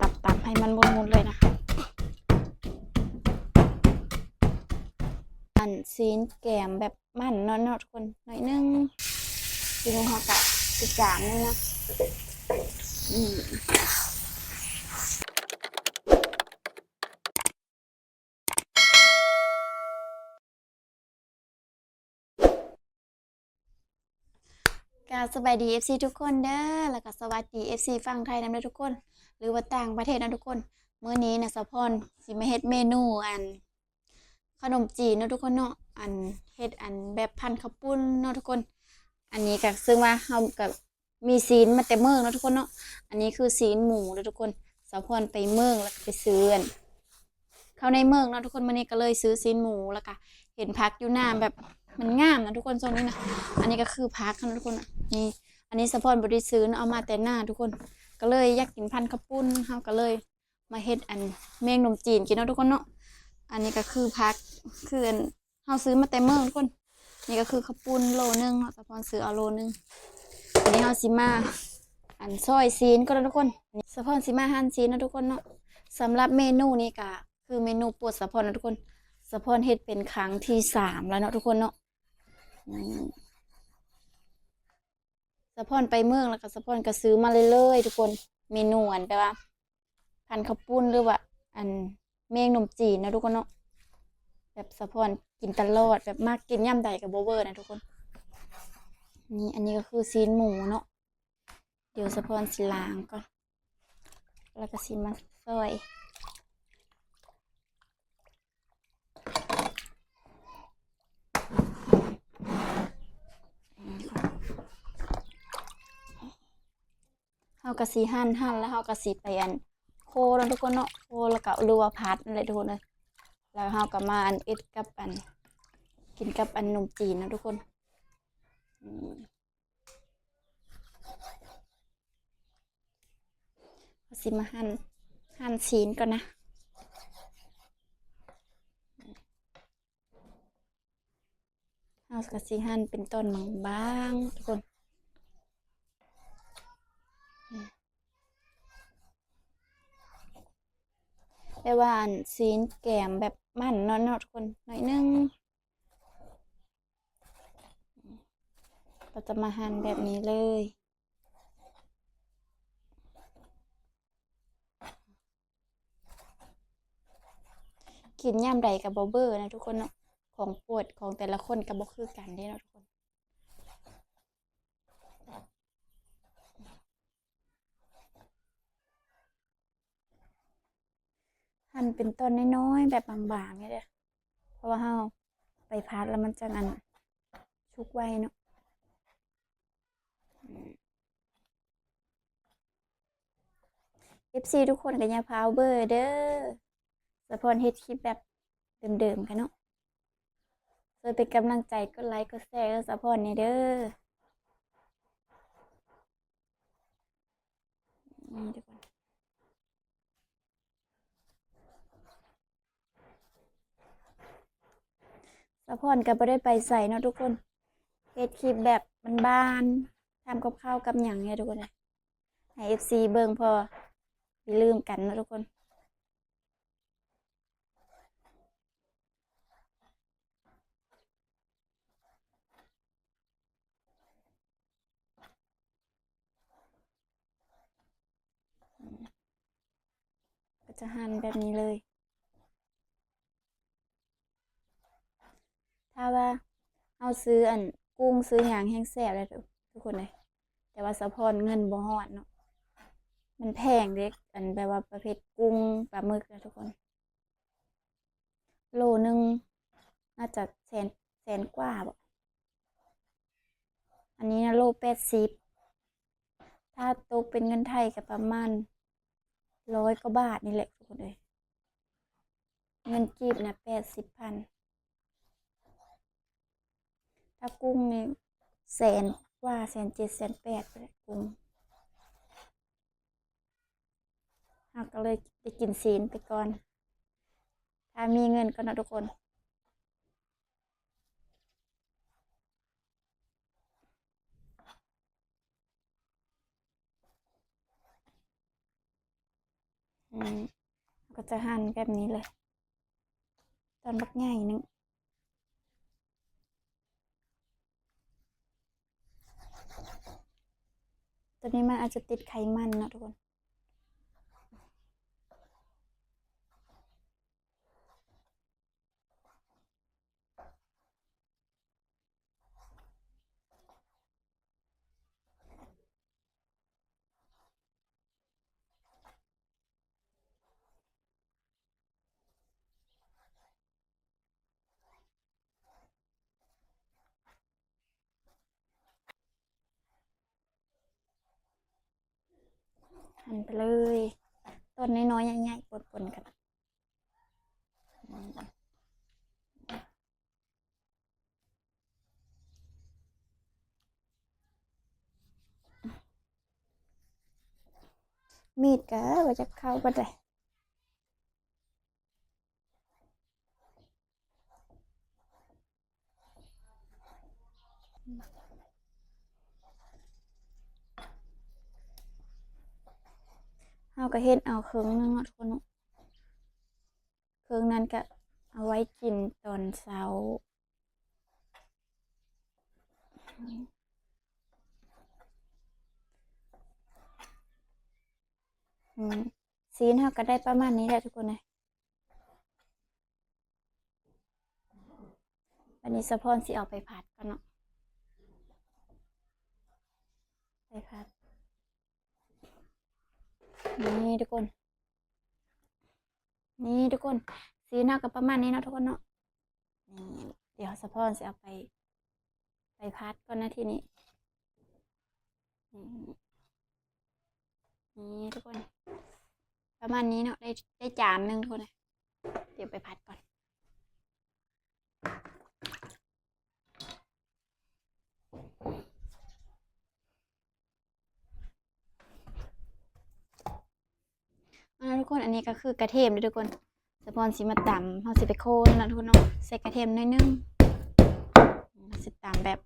ຕຳໆ ໃຫ້ມັນໝຸ່ນໆ ເລີຍນະ. ອັນຊີ້ນແກມແບບມັນເນາະ ເນາະທຸກຄົນ ໜ້ອຍໜຶ່ງ. ທີນີ້ເຮົາກະຊິຈານເລີຍນະ. ອືມ ກະສະບາຍດີ ເອັຟຊີ ທຸກຄົນເດີ ແລ້ວກະສະຫວັດດີ ເອັຟຊີ ຝັ່ງໄທນຳເດີທຸກຄົນ ຫຼືວ່າຕ່າງປະເທດເນາະທຸກຄົນ. ມື້ນີ້ນະ ສາວພອນຊິມາເຮັດເມນູ ອັນ ຂະໜົມຈີນເນາະທຸກຄົນເນາະ ອັນ ເຮັດອັນແບບພັນເຂົ້າປຸ້ນເນາະທຸກຄົນ. ອັນນີ້ກະເຊິ່ງວ່າເຮົາກະ ມີຊີ້ນມາແຕ່ເມືອງເນາະທຸກຄົນເນາະ. ອັນນີ້ຄືຊີ້ນໝູເນາະທຸກຄົນ ສາວພອນໄປເມືອງ ແລ້ວກະໄປຊື້ອັນ ເຂົ້າໃນເມືອງເນາະທຸກຄົນ. ມື້ນີ້ກະເລີຍຊື້ຊີ້ນໝູ ແລ້ວກະເຫັນຜັກຢູ່ໜ້າແບບມັນງາມນະທຸກຄົນ ຊ່ວງນີ້ນະ. ອັນນີ້ກະຄືຜັກເນາະທຸກຄົນ ນີ້ ອັນນີ້ສາວພອນບໍ່ໄດ້ຊື້ເນາະ ເອົາມາແຕ່ໜ້າທຸກຄົນ ກະເລີຍຢາກກິນພັນເຂົ້າປຸ້ນ ເຮົາກະເລີຍມາເຮັດອັນແມງໜົມຈີນກິນເນາະທຸກຄົນເນາະ. ອັນນີ້ກະຄືຜັກ ຄືອັນ ເຮົາຊື້ມາແຕ່ເມືອງທຸກຄົນ. ນີ້ກະຄືເຂົ້າປຸ້ນໂລໜຶ່ງເນາະ ສາວພອນຊື້ເອົາໂລໜຶ່ງ. ອັນນີ້ເຮົາຊິມາ ອັນ ຊອຍຊີ້ນກ່ອນເນາະທຸກຄົນ. ສາວພອນຊິມາຫັ່ນຊີ້ນເນາະທຸກຄົນເນາະ. ສຳລັບເມນູນີ້ກະຄືເມນູໂປດສາວພອນເນາະທຸກຄົນ ສາວພອນເຮັດເປັນຄັ້ງທີສາມແລ້ວເນາະທຸກຄົນເນາະ. ອືມ ສາວພອນໄປເມືອງ ແລ້ວກະສາວພອນກະຊື້ມາເລື້ອຍໆ ທຸກຄົນ. ເມນູອັນແບບວ່າພັນເຂົ້າປຸ້ນ ຫຼືວ່າອັນແມງໜົມຈີນເນາະທຸກຄົນເນາະ ແບບສາວພອນກິນຕະຫຼອດ ແບບມັກກິນຍາມໃດກະບໍ່ເບີນະທຸກຄົນ. ນີ້ ອັນນີ້ກະຄືຊີ້ນໝູເນາະ. ດຽວສາວພອນຊິລ້າງກ່ອນ ແລ້ວກະຊິມາຊອຍ. ເຮົາກະຊິຫັ່ນ ຫັ່ນແລ້ວເຮົາກະຊິໄປອັນໂຄເນາະທຸກຄົນເນາະ ໂຄແລ້ວກະ ຫຼືວ່າຜັດນັ້ນແຫຼະທຸກຄົນເອີຍ. ແລ້ວເຮົາກະມາອັນເຮັດກັບອັນ ກິນກັບອັນໜົມຈີນເນາະທຸກຄົນ. ອືມ ເຮົາຊິມາຫັ່ນ ຫັ່ນຊີ້ນກ່ອນນະ. ເຮົາກະຊິຫັ່ນເປັນຕອນບາງໆ ທຸກຄົນ ແບບວ່າອັນຊີ້ນແກມແບບມັນເນາະ ເນາະທຸກຄົນ ໜ້ອຍໜຶ່ງ. ກະຈະມາຫັ່ນແບບນີ້ເລີຍ. ກິນຍາມໃດກະບໍ່ເບີນະທຸກຄົນເນາະ. ຂອງໂປດຂອງແຕ່ລະຄົນກະບໍ່ຄືກັນເດ້ເນາະທຸກຄົນ. ຫັ່ນເປັນຕອນນ້ອຍໆ ແບບບາງໆ ນີ້ເດີ ເພາະວ່າເຮົາໄປຜັດແລ້ວມັນຈັ່ງອັນສຸກໄວເນາະ. ເອັຟຊີ ທຸກຄົນກະຢ່າຟ້າວເບີເດີ ສາວພອນເຮັດຄລິບແບບເດີມໆ ກະເນາະ. ຊ່ວຍເປັນກຳລັງໃຈ ກົດໄລ ກົດແຊ ໃຫ້ສາວພອນແດ່ເດີ. ນີ້ທຸກຄົນ ສາວພອນກະບໍ່ໄດ້ໄປໃສເນາະທຸກຄົນ ເຮັດຄລິບແບບບ້ານໆ ທຳກັບເຂົ້າກັບຫຍັງນີ້ທຸກຄົນ ໃຫ້ເອັຟຊີເບິ່ງ ພໍຢ່າລືມກັນເນາະທຸກຄົນ. ກະຈະຫັ່ນແບບນີ້ເລີຍ. ຖ້າວ່າເຮົາຊື້ອັນກຸ້ງຊື້ຫຍັງແຮ່ງແຊບແຫຼະທຸກຄົນເອີຍ ແຕ່ວ່າສາວພອນເງິນບໍ່ຮອດເນາະ ມັນແພງເດ້ ອັນແບບວ່າປະເພດກຸ້ງປາໝຶກນະທຸກຄົນ. ໂລໜຶ່ງໜ້າຈະແສນ ແສນກວ່າບໍ ອັນນີ້ນະໂລແປດສິບ ຖ້າຕົກເປັນເງິນໄທກະປະມານຮ້ອຍກວ່າບາດນີ້ແຫຼະທຸກຄົນເອີຍ. ເງິນກີບນະແປດສິບພັນ ຖ້າກຸ້ງນີ້ແສນກວ່າ ແສນເຈັດ ແສນແປດພຸ້ນແຫຼະກຸ້ງ. ເຮົາກະເລີຍໄດ້ກິນຊີ້ນໄປກ່ອນ ຖ້າມີເງິນກ່ອນເນາະທຸກຄົນ. ອື ອືມ ກໍຈະຫັ່ນແບບນີ້ເລີຍ ຕອນບັກໃຫຍ່ໜຶ່ງ. ຕົວນີ້ມັນອາດຈະຕິດໄຂມັນເນາະທຸກຄົນ. หั่ນໄປເລີຍ ຕອນນ້ອຍໆ ໃຫຍ່ໆ ປົນໆ ກັນ. ມີດກະບໍ່ຈັກເຂົ້າປານໃດ. ເຮົາກະເຮັດເອົາເຄິ່ງໜຶ່ງເນາະທຸກຄົນເນາະ. ເຄິ່ງນັ້ນກະເອົາໄວ້ກິນຕອນເຊົ້າ. ອືມ ຊີ້ນເຮົາກະໄດ້ປະມານນີ້ແຫຼະທຸກຄົນເອີຍ. ບາດນີ້ສາວພອນຊິເອົາໄປຜັດກ່ອນເນາະ ໄປຜັດ. ນີ້ທຸກຄົນ ນີ້ທຸກຄົນ ຊີ້ນເຮົາກະປະມານນີ້ເນາະທຸກຄົນເນາະ. ນີ້ ດຽວສາວພອນຊິເອົາໄປ ໄປຜັດກ່ອນນະທີນີ້. ນີ້ ນີ້ທຸກຄົນ ປະມານນີ້ເນາະ ໄດ້ ໄດ້ຈານໜຶ່ງທຸກຄົນ. ດຽວໄປຜັດກ່ອນ. ເອົາລະທຸກຄົນ ອັນນີ້ກະຄືກະທຽມເດີທຸກຄົນ ສາວພອນຊິມາຕຳ ເຮົາຊິໄປໂຄນເນາະທຸກຄົນເນາະ ໃສ່ກະທຽມໜ້ອຍໜຶ່ງ. ເຮົາຊິຕຳແບບ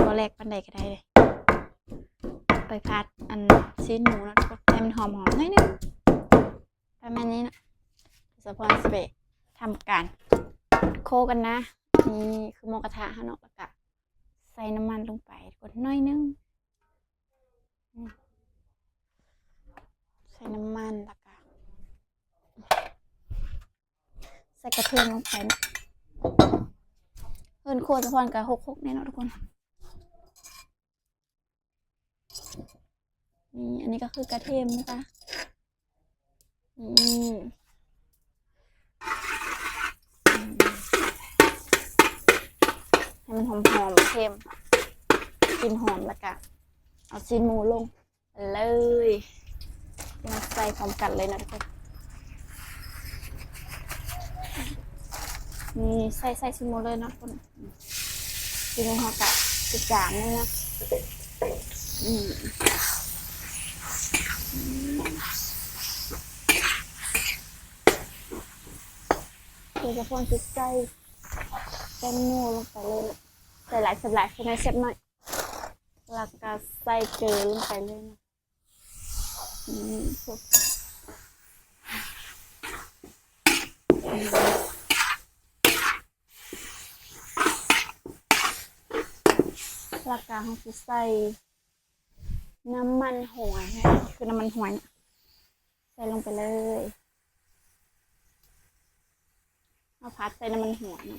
ບໍ່ແຫຼກປານໃດກະໄດ້ ໄປຜັດອັນຊີ້ນໝູເນາະທຸກຄົນ ໃຫ້ມັນຫອມໆ ໜ້ອຍໜຶ່ງ ປະມານນີ້ເນາະ. ສາວພອນຊິໄປທຳການໂຄກັນນະ. ນີ້ຄືໝໍ້ກະທະເຮົາເນາະ ລະກະໃສ່ນ້ຳມັນລົງໄປທຸກຄົນ ໜ້ອຍໜຶ່ງ. ໃສ່ນ້ຳມັນ ລະກະໃສ່ກະທຽມລົງໄປເນາະ. ເຮືອນຄົວສາວພອນກະຮົກໆ ແນ່ເນາະທຸກຄົນ. ນີ້ ອັນນີ້ກະຄືກະທຽມນະຄະ. ອືມ ໃຫ້ມັນຫອມໆ ເຄັມ ກິ່ນຫອມ ລະກະເອົາຊີ້ນໝູລົງເລີຍ ມາໃສ່ພ້ອມກັນເລີຍເນາະທຸກຄົນ. ນີ້ ໃສ່ ໃສ່ຊີ້ນໝູເລີຍເນາະທຸກຄົນ. ທີນີ້ເຮົາກະຊິຈານເລີຍເນາະ. ອືມ ດຽວສາວພອນຊິໃສ່ແປ້ງນົວລົງໄປເລີຍເນາະ. ໃສ່ຫຼາຍແຊບຫຼາຍ ໃສ່ໜ້ອຍແຊບໜ້ອຍ ລະກະໃສ່ເກືອລົງໄປເລີຍເນາະ. ອືມ ລະກະເຮົາຊິໃສ່ນ້ຳມັນຫວຍ ຄືນ້ຳມັນຫວຍ ໃສ່ລົງໄປເລີຍ. ເຮົາຜັດໃສ່ນ້ຳມັນຫວຍເນາ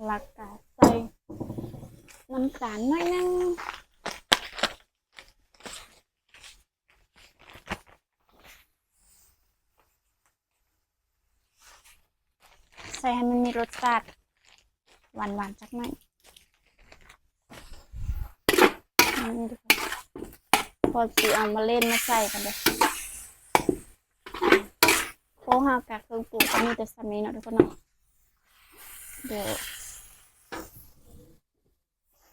ະ ລະກະໃສ່ນ້ຳຕານໜ້ອຍໜຶ່ງ. ໃສ່ໃຫ້ມັນມີລົດຊາດຫວານໆ ຈັກໜ້ອຍ. ນີ້ທຸກຄົນ ພໍຊິເອົາມາເຫຼັ້ນມາໃສ່ກັນເດີ້. ໂຄເຮົາກະເຄື່ອງປຸງກະມີແຕ່ສ່ຳນີ້ເນາະທຸກຄົນເນາະ. ດຽວ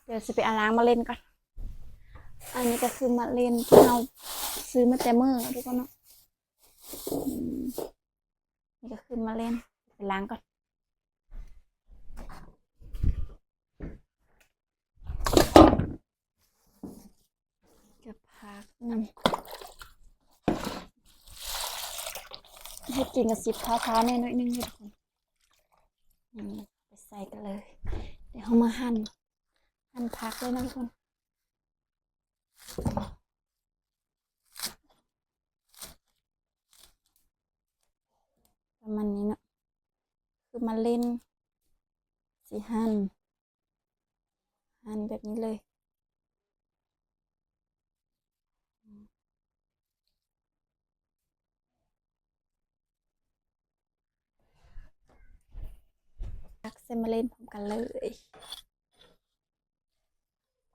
ດຽວຊິໄປເອົາລ້າງມາເຫຼັ້ນກ່ອນ. ອັນນີ້ກະຄືມາເຫຼັ້ນທີ່ເຮົາຊື້ມາແຕ່ມື້ເນາະທຸກຄົນເນາະ. ອືມ ນີ້ກະຄືມາເຫຼັ້ນ ໄປລ້າງກ່ອນ. ກັບຜັກນຳ. ກິ່ນກະຊິຄາວໆແດ່ໜ້ອຍໜຶ່ງເດີທຸກຄົນ. ນີ້ ໄປໃສ່ກັນເລີຍ. ດຽວເຮົາມາຫັ່ນ ຫັ່ນຜັກເລີຍນະທຸກຄົນ. ປະມານນີ້ເນາະ ຄືມາເຫຼັ້ນ ຊິຫັ່ນ ຫັ່ນແບບນີ້ເລີຍ. ຕັກໃສ່ມາເຫຼັ້ນພ້ອມກັນເລີຍ.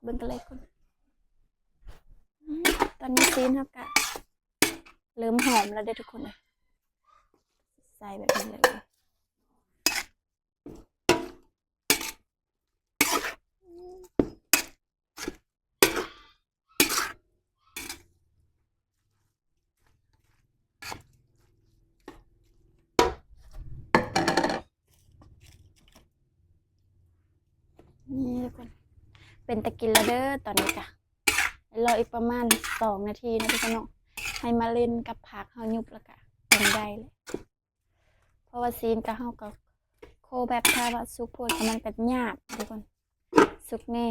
ເບິ່ງກັນເລີຍທຸກຄົນ. ອືມ ຕອນນີ້ຊີ້ນເຮົາກະເລີ່ມຫອມແລ້ວເດີທຸກຄົນເອີຍ. ໃສ່ແບບນີ້ເລີຍ. ນີ້ທຸກຄົນ ເປັນຕາກິນແລ້ວເດີ. ຕອນນີ້ກະລໍອີກປະມານສອງນາທີເນາະທຸກຄົນເນາະ ໃຫ້ມາເຫຼັ້ນກັບຜັກເຮົາຍຸບ ແລ້ວກະກິນໄດ້ແລ້ວ. ເພາະວ່າຊີ້ນກະ ເຮົາກະໂຄແບບ ຖ້າວ່າສຸກໂພດກະມັນກະຍາກທຸກຄົນ ສຸກແນ່.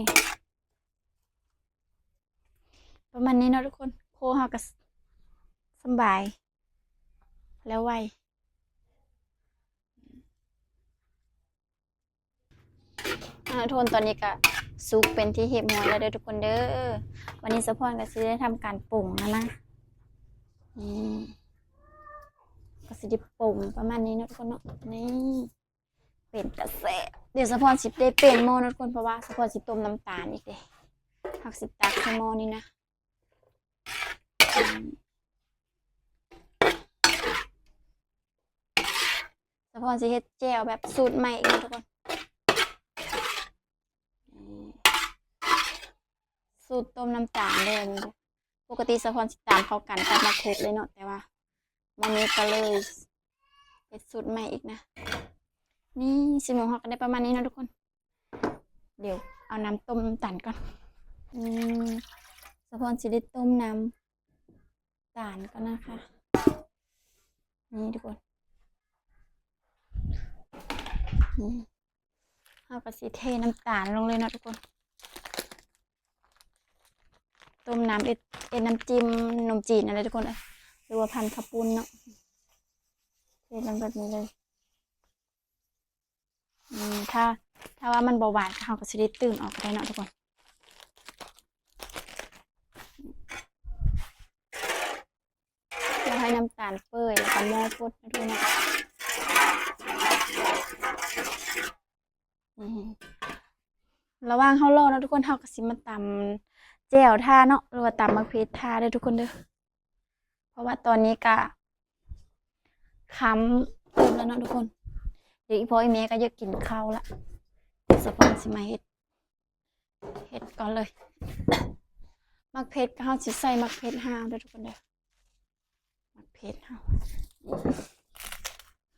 ປະມານນີ້ເນາະທຸກຄົນ ໂຄເຮົາກະສຳບາຍ ແລ້ວໄວ. ອ່າ ທຸກຄົນ ຕອນນີ້ກະສຸກເປັນທີ່ຮຽບຮ້ອຍແລ້ວເດີທຸກຄົນເດີ. ວັນນີ້ສາວພອນກະຊິໄດ້ທຳການປຸງແລ້ວນະ. ນີ້ ກະຊິໄດ້ປົງປະມານນີ້ເນາະທຸກຄົນເນາະ. ນີ້ ເປັນຕາແຊບ. ດຽວສາວພອນຊິໄດ້ປ່ຽນໝໍ້ເນາະທຸກຄົນ ເພາະວ່າສາວພອນຊິຕົ້ມນ້ຳຕານອີກເດ້. ເຮົາຊິຕັກໃສ່ໝໍ້ນີ້ນະ. ສາວພອນຊິເຮັດແຈ່ວແບບສູດໃໝ່ອີກເນາະທຸກຄົນ. ສູດຕົ້ມນ້ຳຕານເດີ. ປົກກະຕິສາວພອນຊິຕຳເຂົ້າກັນກັບໝາກເຜັດເລີຍເນາະ ແຕ່ວ່າມື້ນີ້ກະເລີຍເຮັດສູດໃໝ່ອີກນະ. ນີ້ ຊີ້ນໝູເຮົາກະໄດ້ປະມານນີ້ເນາະທຸກຄົນ. ດຽວເອົານ້ຳຕົ້ມນ້ຳຕານກ່ອນ. ອືມ ສາວພອນຊິໄດ້ຕົ້ມນ້ຳຕານກ່ອນນະຄະ. ນີ້ທຸກຄົນ ນີ້ ເຮົາກະຊິເທນ້ຳຕານລົງເລີຍເນາະທຸກຄົນ. ຕົ້ມນ້ຳເຮັດ ເຮັດນ້ຳຈິ້ມໜົມຈີນຫັ້ນແຫຼະທຸກຄົນເອີຍ ຫຼືວ່າພັນເຂົ້າປຸ້ນເນາະ. ເທລົງແບບນີ້ເລີຍ. ອືມ ຖ້າ ຖ້າວ່າມັນບໍ່ຫວານ ເຮົາກະຊິໄດ້ຕື່ມເອົາກະໄດ້ເນາະທຸກຄົນ. ລະໃຫ້ນ້ຳຕານເປີຍ ລະກະໝໍ້ຟົດເນາະທຸກຄົນເນາະ. ອືມ ລະຫວ່າງເຮົາລໍເນາະທຸກຄົນ ເຮົາກະຊິມາຕຳແຈ່ວຖ້າເນາະ ຫຼືວ່າຕຳໝາກເຜັດຖ້າເດີທຸກຄົນເດີ. ເພາະວ່າຕອນນີ້ກະຄ່ຳເຕີບແລ້ວເນາະທຸກຄົນ. ດຽວອີ່ພໍ່ອີ່ແມ່ກະຢາກກິນເຂົ້າລະ. ດຽວສາວພອນຊິມາເຮັດ ເຮັດກ່ອນເລີຍ. ໝາກເຜັດກະ ເຮົາຊິໃສ່ໝາກເຜັດຫ້າວເດີທຸກຄົນເດີ. ໝາກເຜັດເຮົາ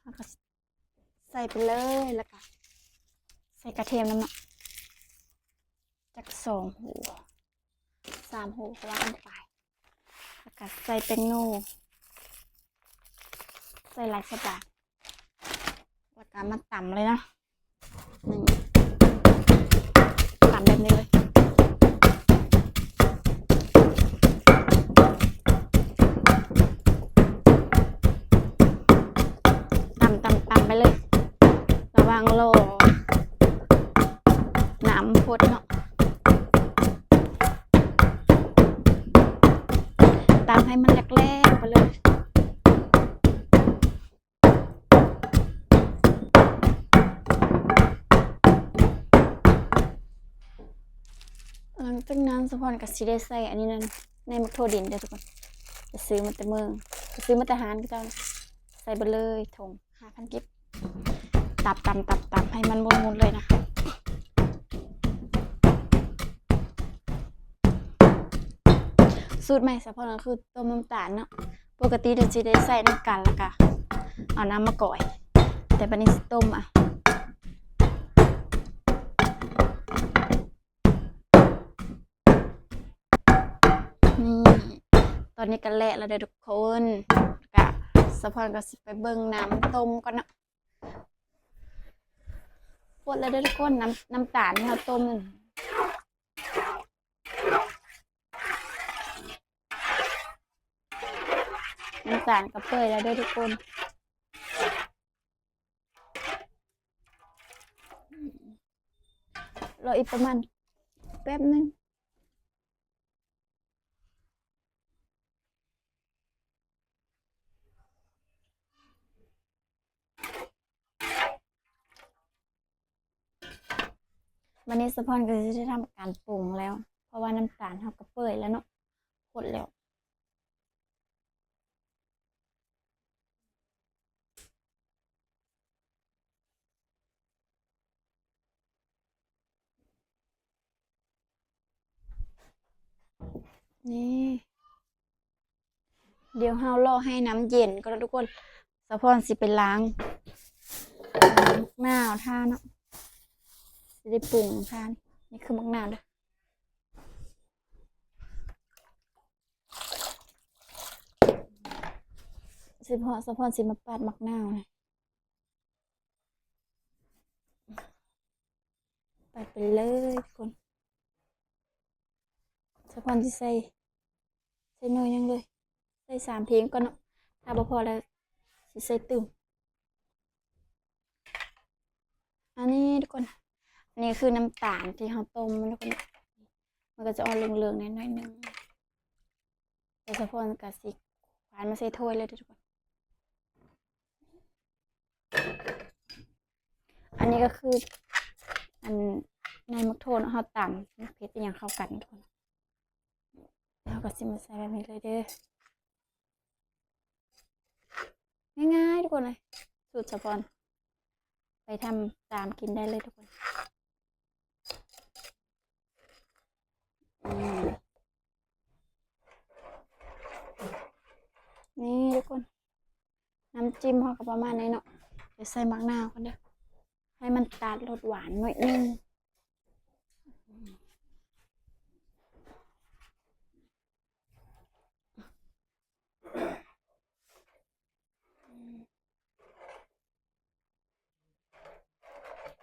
ເຮົາກະໃສ່ໄປເລີຍ ລະກະໃສ່ກະທຽມນຳເນາະ ຈັກສອງຫູສາມຫູກະວ່າກັນໄປ. ລະກະໃສ່ແປ້ງນົວ ໃສ່ຫຼາຍສະບາຍ ລະກະມາຕຳເລີຍເນາະ. ນີ້ ຕຳແບບນີ້ເລີຍ ຕຳ ຕຳ ຕຳໄປເລີຍ ລະຫວ່າງລໍນ້ຳຟົດເນາະ. ຕຳໃຫ້ມັນແຫຼກໆໄປເລີຍ. ຫຼັງຈາກນັ້ນສາວພອນກະຊິໄດ້ໃສ່ອັນນີ້ນຳ ໃນໝາກຖົ່ວດິນເດີທຸກຄົນ ໄປຊື້ມາແຕ່ເມືອງ ໄປຊື້ມາແຕ່ຮ້ານເຂົາເຈົ້າ ໃສ່ເບິດເລີຍຖົງ ຫ້າພັນກີບ ຕຳ ຕຳ ຕຳ ຕຳໃຫ້ມັນໝຸ່ນໆເລີຍນະ. ສູດໃໝ່ສາວພອນກະຄືຕົ້ມນ້ຳຕານເນາະ ປົກກະຕິຈະຊິໄດ້ໃສ່ນຳກັນ ລະກະເອົານ້ຳມາກອຍ ແຕ່ບາດນີ້ຊິຕົ້ມເອົາ. ນີ້ ຕອນນີ້ກະແຫຼະແລ້ວເດີທຸກຄົນ ກະ ສາວພອນກໍຊິໄປເບິ່ງນ້ຳຕົ້ມກ່ອນເນາະ. ໝົດແລ້ວເດີທຸກຄົນ ນ້ຳ ນ້ຳຕານທີ່ເຮົາຕົ້ມນັ້ນ ນ້ຳຕານກໍເປື່ອຍແລ້ວເດີທຸກຄົນ. ລໍອີກປະມານແປັບໜຶ່ງ. ບາດນີ້ສາວພອນກໍຊິໄດ້ທຳການປຸງແລ້ວ ເພາະວ່ານ້ຳຕານເຮົາກໍເປື່ອຍແລ້ວເນາະ ໝົດແລ້ວ. ນີ້ ດຽວເຮົາລໍໃຫ້ນ້ຳເຢັນກ່ອນເນາະທຸກຄົນ. ສາວພອນຊິໄປລ້າງໝາກນາວທາເນາະ ຊິໄດ້ປຸງທາ. ນີ້ຄືໝາກນາວເດີ ສາວພອນ ສາວພອນຊິມາປາດໝາກນາວ ປາດໄປເລີຍທຸກຄົນ. ສາວພອນຊິໃສ່ ໃສ່ໜ້ອຍໜຶ່ງເລີຍ ໃສ່ສາມເພງກ່ອນເນາະ ຖ້າບໍ່ພໍແລ້ວຊິໃສ່ຕື່ມ. ອັນນີ້ທຸກຄົນ ອັນນີ້ຄືນ້ຳຕານທີ່ເຮົາຕົ້ມ ມັນກໍຈະອອກເຫຼືອງໆ ແດ່ໜ້ອຍໜຶ່ງ. ແຕ່ສາວພອນກໍຊິຄວານມາໃສ່ຖ້ວຍເລີຍເດີທຸກຄົນ. ອັນນີ້ກໍຄື ອັນ ໃນໝາກໂທນເຮົາຕຳໝາກເຜັດອີ່ຫຍັງເຂົ້າກັນທຸກຄົນ ເຮົາກໍຊິມາໃສ່ແບບນີ້ເລີຍເດີ. ງ່າຍໆ ທຸກຄົນເອີຍ ສູດສາວພອນ ໄປທຳຕາມກິນໄດ້ເລີຍທຸກຄົນ. ນີ້ທຸກຄົນ ນ້ຳຈິ້ມເຮົາກໍປະມານນີ້ເນາະ. ດຽວໃສ່ໝາກນາວກ່ອນເດີ ໃຫ້ມັນຕັດລົດຫວານໜ້ອຍໜຶ່ງ.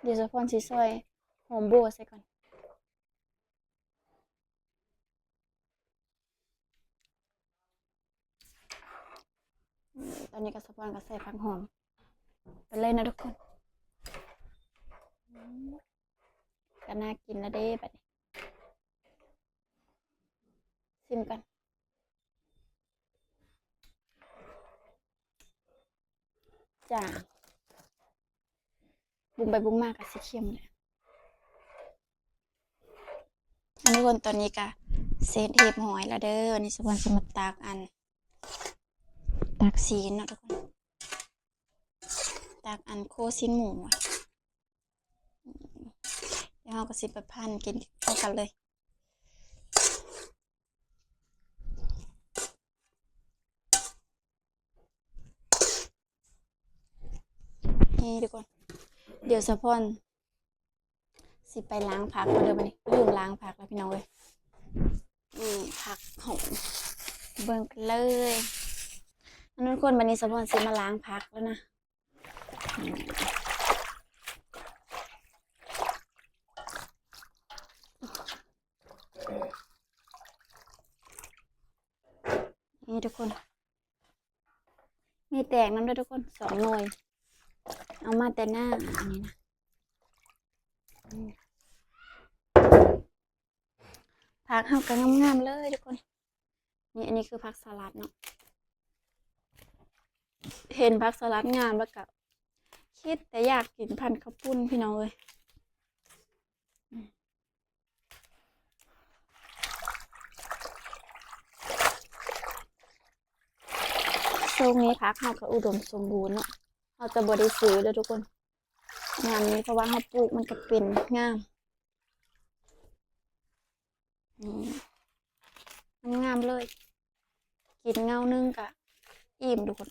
ດຽວສາວພອນຊິຊອຍຫອມບົ່ວໃສ່ກ່ອນ. ຕອນນີ້ກໍສາວພອນກໍໃສ່ຜັກຫອມໄປເລີຍນະທຸກຄົນ. ກໍໜ້າກິນແລ້ວເດ້ບັດນີ້ ຊິມກ່ອນ. ຈ້າ ປຸງໄປປຸງມາກໍຊິເຄັມແຫຼະ. ອັນນີ້ທຸກຄົນ ຕອນນີ້ກໍເສັດຮຽບຮ້ອຍແລ້ວເດີ. ອັນນີ້ສາວພອນຊິມາຕັກອັນ ຕັກຊີ້ນເນາະທຸກຄົນ ຕັກອັນໂຄຊີ້ນໝູ ແລ້ວເຮົາກໍຊິໄປພັນກິນເຂົ້າກັນເລີຍ. ນີ້ທຸກຄົນ ດຽວສາວພອນຊິໄປລ້າງຜັກກ່ອນເດີບັດນີ້. ລືມລ້າງຜັກແລ້ວພີ່ນ້ອງເອີຍ. ນີ້ຜັກຫອມ ເບິ່ງກັນເລີຍ. ອັນນັ້ນທຸກຄົນ ບັດນີ້ສາວພອນຊິມາລ້າງຜັກແລ້ວນະ. ນີ້ທຸກຄົນ ມີແຕງນຳເດີທຸກຄົນ ສອງໜ່ວຍ ເອົາມາແຕ່ໜ້າ ອັນນີ້ນະ. ອືມ ຜັກເຮົາກໍງາມໆເລີຍທຸກຄົນ. ນີ້ ອັນນີ້ຄືຜັກສະຫຼັດເນາະ. ເຫັນຜັກສະຫຼັດງາມແລ້ວກໍຄິດແຕ່ຢາກກິນພັນເຂົ້າປຸ້ນພີ່ນ້ອງເອີຍ. ອືມ ຊ່ວງນີ້ຜັກເຮົາກໍອຸດົມສົມບູນເນາະ. ເຮົາຈະບໍ່ໄດ້ຊື້ເດີທຸກຄົນ ຍາມນີ້ ເພາະວ່າເຮົາປູກມັນກໍເປັນງາມ. ນີ້ ງາມໆເລີຍ ກິນເຫງົ້າໜຶ່ງກະອີ່ມທຸກຄົນ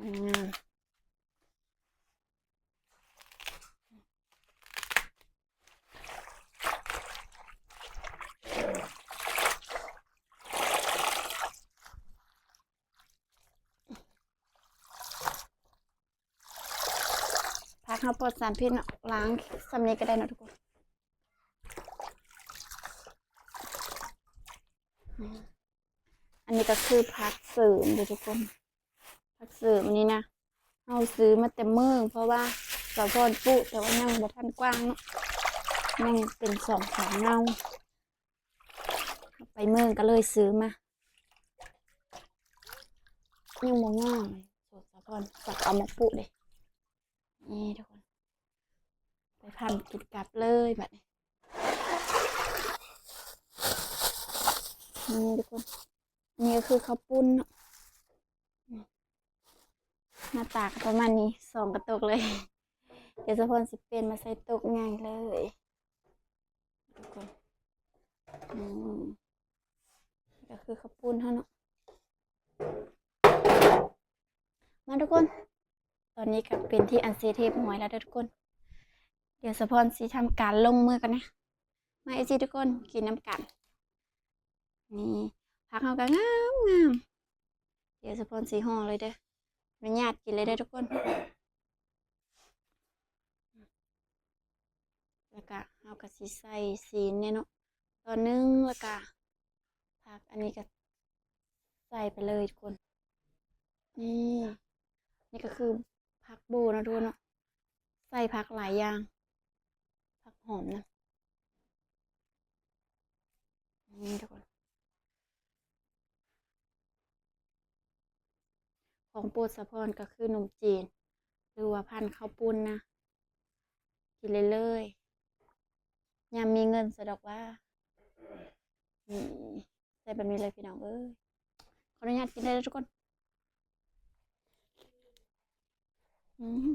ເອີຍ. ງາມໆ. ນີ້ ເຮົາປອດສານພິດເນາະ ລ້າງສ່ຳນີ້ກໍໄດ້ເນາະທຸກຄົນ. ອັນນີ້ກໍຄືຜັກເສີມເດີທຸກຄົນ ຜັກເສີມອັນນີ້ນະ ເຮົາຊື້ມາແຕ່ເມືອງ ເພາະວ່າສາວພອນປູກ ແຕ່ວ່າຍັງບໍ່ທັນກວ້າງເນາະ ຍັງເປັນສອງສາມເງົາ. ໄປເມືອງກໍເລີຍຊື້ມາ ຍັງບໍ່ງາມເລີຍ. ສາວພອນສັກເອົາມາປູກເດ້ ນີ້ທຸກຄົນ ໄປພັນກິນກັບເລີຍບັດນີ້. ນີ້ທຸກຄົນ ນີ້ກໍຄືເຂົ້າປຸ້ນເນາະ ໜ້າຕາກໍປະມານນີ້ ສອງກະໂຕກເລີຍ. ດຽວສາວພອນຊິປ່ຽນມາໃສ່ໂຕກໃຫຍ່ເລີຍທຸກຄົນ. ອືມ ນີ້ກໍຄືເຂົ້າປຸ້ນເຮົາເນາະ. ມາທຸກຄົນ ຕອນນີ້ກໍເປັນທີ່ອັນເສັດຮຽບຮ້ອຍແລ້ວເດີທຸກຄົນ. ດຽວສາວພອນຊິທຳການລົງມືກ່ອນນະ. ມາເອັຟຊີທຸກຄົນ ກິນນຳກັນ. ນີ້ ຜັກເຮົາກໍງາມໆ. ດຽວສາວພອນຊິຫໍ່ເລີຍເດີ ອະນຸຍາດກິນເລີຍເດີທຸກຄົນ. ແລ້ວກະເຮົາກະຊິໃສ່ຊີ້ນແນ່ເນາະ ຕອນໜຶ່ງ ແລ້ວກະຜັກອັນນີ້ກະໃສ່ໄປເລີຍທຸກຄົນ. ນີ້ ນີ້ກະຄືຜັກໂບເນາະທຸກຄົນເນາະ ໃສ່ຜັກຫຼາຍຢ່າງ ຜັກຫອມນະ. ນີ້ທຸກຄົນ ຂອງໂປດສາວພອນກໍຄືໜົມຈີນ ຫຼືວ່າພັນເຂົ້າປຸ້ນນະ ກິນເລີຍໆ ຍາມມີເງິນສະດອກວ່າ. ນີ້ ໃສ່ແບບນີ້ເລີຍພີ່ນ້ອງເອີຍ. ຂໍອະນຸຍາດກິນໄດ້ເດີທຸກຄົນ. ອືມ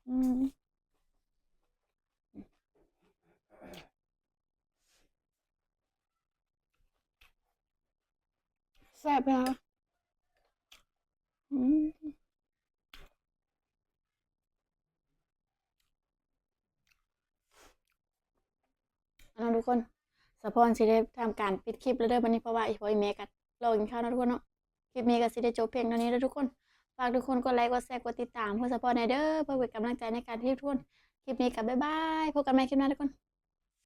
ອືມ ແຊບເນາະ. ອືມ ເອົາເນາະທຸກຄົນ ສາວພອນຊິໄດ້ທຳການປິດຄລິບແລ້ວເດີບັດນີ້ ເພາະວ່າອີ່ພໍ່ອີ່ແມ່ກໍລໍກິນເຂົ້າເນາະທຸກຄົນເນາະ. ຄລິບນີ້ກໍຊິໄດ້ຈົບພຽງເທົ່ານີ້ເດີທຸກຄົນ. ຝາກທຸກຄົນກົດໄລ ກົດແຊ ກົດຕິດຕາມເພື່ອສາວພອນແດ່ເດີ ເພື່ອເປັນກຳລັງໃຈໃນການເຮັດທຸກຄົນ. ຄລິບນີ້ກໍບາຍບາຍ ພົບກັນໃໝ່ຄລິບໜ້າທຸກຄົນ.